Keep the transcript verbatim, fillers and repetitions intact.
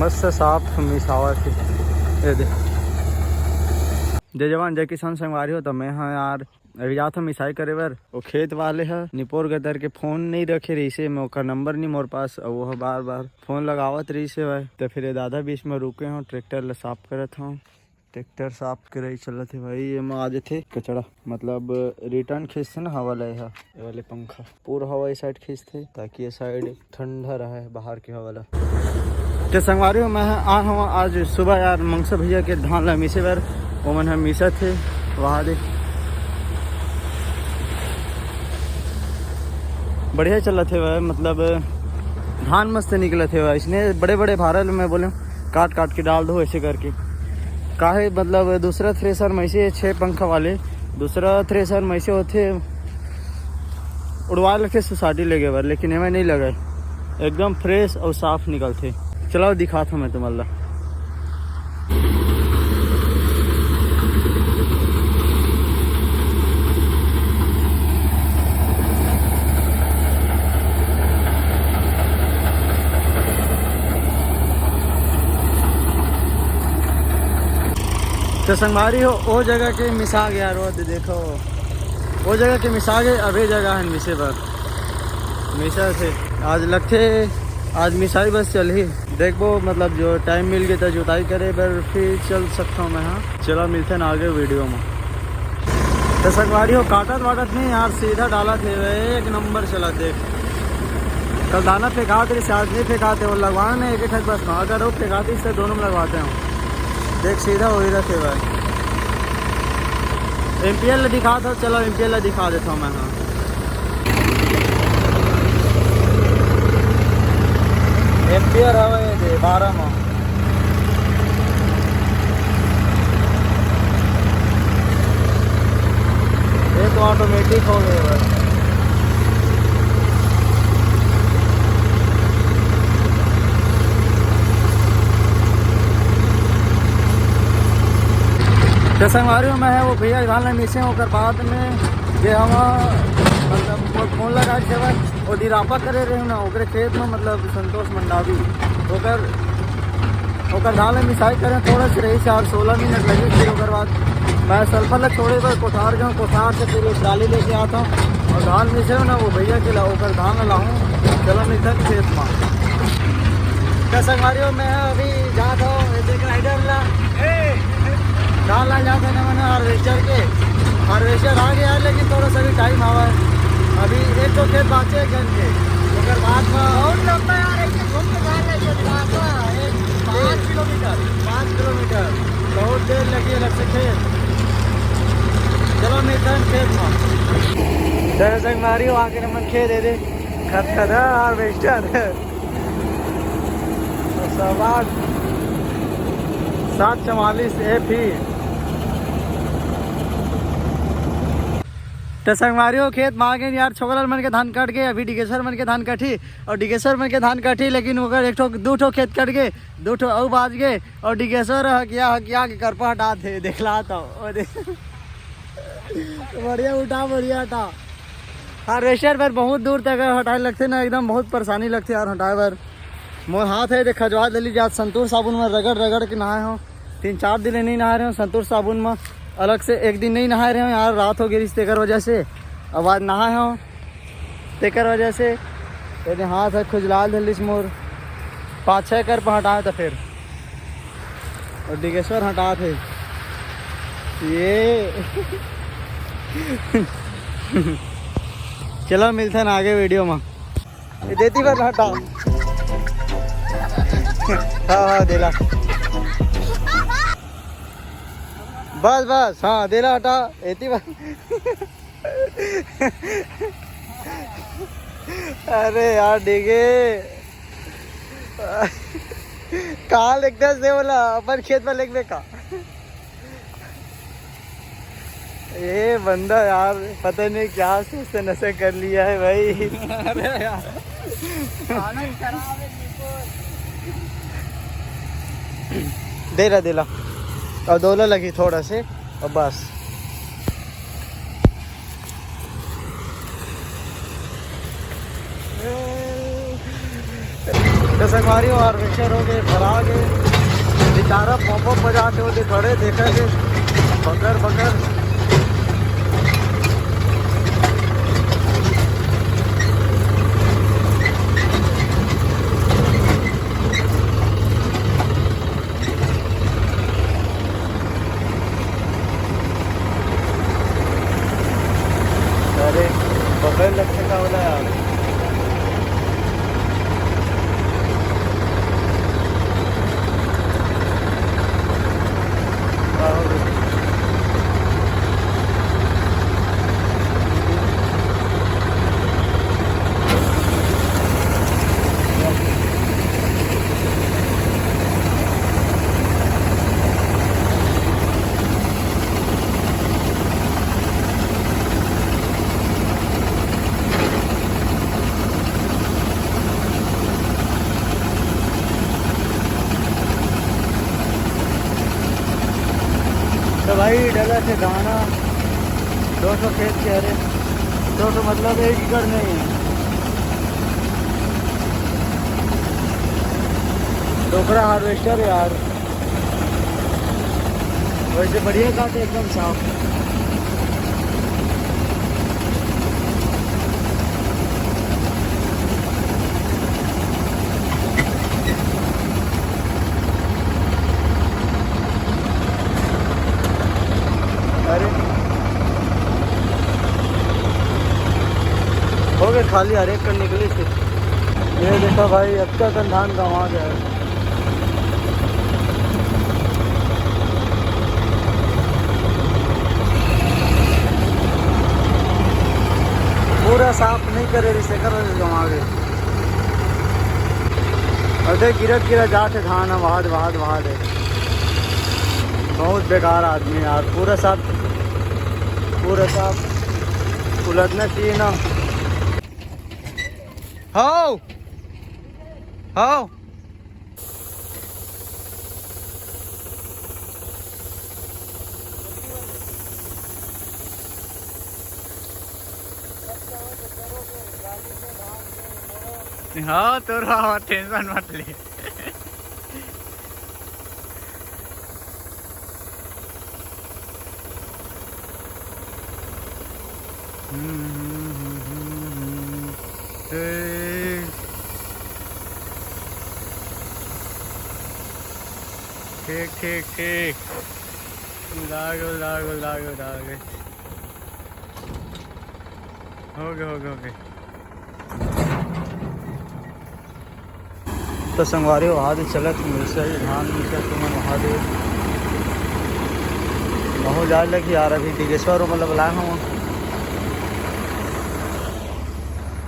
मस्त साफ मिसावत हे। ये दे। जय जवान, जय किसान संगवारी हो। तो मैं हाँ यार, अभी जात हूँ मिसाई करे बर। वो खेत वाले ह निपोर गदर के फोन नहीं रखे रहिसे, मैं ओकर नंबर नहीं मोर पास। और वो ह बार बार फोन लगावत रहिसे भाई। तो फिर ये दादा बीच में रुके हों, ट्रैक्टर ला साफ करत हों। ट्रैक्टर साफ करे चलत हे भाई। ये में आ जथे कचरा, मतलब रिटर्न खींचथे ना हवा ला, ये ह, ये वाले पंखा पूरा हवा ये साइड खींचथे, ताकि ये साइड ठंडा रहे बाहर के हवा ला। तो संगवारी हो, मैं आए हूँ आज सुबह यार मंगसा भैया के धान ला मिसे बर। ओमन ह मिसत हे वहाँ दे। बढ़िया चलत हे भाई, मतलब धान मस्त निकलत हे भाई। इसने बड़े बड़े भारा ल मैं बोले काट काट के डाल दो ऐसे करके। काहे मतलब दूसरा थ्रेसर में से छः पंखा वाले, दूसरा थ्रेसर में से होथे उड़वा लेथे सोसाइटी लेगे बर, लेकिन एमे नहीं लगे, एकदम फ्रेश और साफ निकलथे। चलो दिखात हूँ मैं तुम्हारा। तो संगवारी हो, ओ जगह के मिसा गया रोड, देखो, ओ जगह के मिसा गए, अभी जगह है मिसे बर। मिसा से आज लगथे, आज मिसाई बस चलही। देखबो, मतलब जो टाइम मिल गया तो जुताई करे बर फिर चल सकता हूँ मैं। हाँ, चलो मिलते हैं आगे वीडियो में। तो संगवारी हो, काटत वाटत नहीं यार, सीधा डालत हे, एक नंबर चला। देख, कल दाना फेंकात रही, आज नहीं फेंकाते, वो लगवाना नहीं एक एक बस। हाँ, अगर वो फेंकाती से दोनों में लगवाते हैं। देख, सीधा हो ही रखे भाई। एमपीएल दिखा दो, चलो एमपीएल दिखा देता हूँ मैं। हाँ, एमपीएल हवे ये दे बारह में। ये तो ऑटोमेटिक हो गए भाई। तो संगवारी हो, मैं है वो भैया धान ला मिसे, ओकर बाद में जे हम मतलब मोर फोन लगा के सेवा वो डिरापा करे रहे ना, ओकरे खेत में मतलब संतोष मंडावी, ओकर ओकर धान ला मिसाई करे थोड़ा से रही चार सोलह मिनट लगी। फिर ओकर बाद मैं सल्फर ला छोड़े बर कोठार गया, कोठार से फिर एक ट्राली लेके आता हूँ और धान मिसे ना वो भैया के ला, ओकर धान ला लाऊं। चलो मिलता खेत में। क्या संगवारी हो, मैं अभी जाता हूँ एक राइडर ला धान ला जाते ना मैंने हार्वेस्टर के। हार्वेस्टर आ गया है, लेकिन थोड़ा सा भी टाइम आवा है। अभी एक तो खेत बाचे है घर के, ओकर बाद में बहुत लंबा यार, एक घूम के धान ले जाते हैं। पाँच किलोमीटर। पाँच किलोमीटर, बहुत देर लगी अलग से खेत। चलो मिलते हैं खेत में। दरअसल मारी हो आके नमन खेत दे दे। खत खत है हार्वेस्टर। सवाल सात चवालीस एफ ही। तो संगवारी हो, खेत में आ गए यार, छोकरल मन के धान कट गए, अभी डिगेश्वर मन के धान कटी और डिगेश्वर मन के धान कटी, लेकिन ओकर एक ठो दू ठो खेत कट गए, दू ठो अउ बाज गए और डिगेश्वर हकिया हकिया के करपा हटात हे, देखला तो ओ दे। बढ़िया उठा, बढ़िया हटा। हार्वेस्टर पर बहुत दूर तक हटाए लगथे ना, एकदम बहुत परेशानी लगथे यार हटाए बर। मोर हाथ है देख खजवा देली जात, संतूर साबुन में रगड़ रगड़ के नहाए हो। तीन चार दिन ले नहीं नहा रहे हो संतूर साबुन में, अलग से एक दिन नहीं नहाए रहे हो यार, रात हो गई तेकर वजह से। अब आज नहाए हो तेकर वजह से। यदि हाथ है खुजलाल धलिस मोर, पाँच छः कर पहुँटाए तो फिर और डिगेश्वर हटात हे ये। चलो मिलते हैं आगे वीडियो में। ये देती बार हटा। हाँ हाँ देला। बस बस हाँ देला हटा। एती बार। अरे यार डिगे। काल एकदम से बोला अपन खेत में लेके का। ये बंदा यार पता नहीं क्या से उसने नशा कर लिया है भाई। अरे यार। आनंद खराब है। दे रहा दिला। और दोनों लगी थोड़ा से और बस। तो संगवारी हो, हार्वेस्टर हो गए, भरा गए। बेचारा पंप बजा के ओदे खड़े देखा के बकर बकर। अरे, बगल लगते का होला यार। तो भाई, डला से दाना दो सौ खेत के, अरे, दो सौ मतलब एक एकड़ नहीं है। डोकरा हार्वेस्टर यार, वैसे बढ़िया काटे, एकदम साफ। अरे, हो गए खाली, हर एक कर निकली थी। ये देखो भाई, अतका कन धान गंवा गया है। पूरा साफ नहीं करे रही, सेकर वजह से गंवा गए। और देख, गिरत गिरत जात है धान, वहाद वहाद वहाद है। बहुत बेकार आदमी यार, पूरा साफ, पूरा साफ उलटना चाहिए ना। हाओ, हाओ। हाँ, तोर बाबा टेंशन मत ले। हम्म, हम्म, हम्म, हम्म, हम्म। ए। ठीक, ठीक, ठीक। उड़ा गए, उड़ा गए, उड़ा गए, उड़ा गए। हो गए, हो गए, हो गए। तो संगवारी, वहाँ दे चलत मिलसे ही धान मिलसे तुमन वहाँ दे। महू जाए लगी यार, अभी डिगेश्वर मतलब लाए हूँ।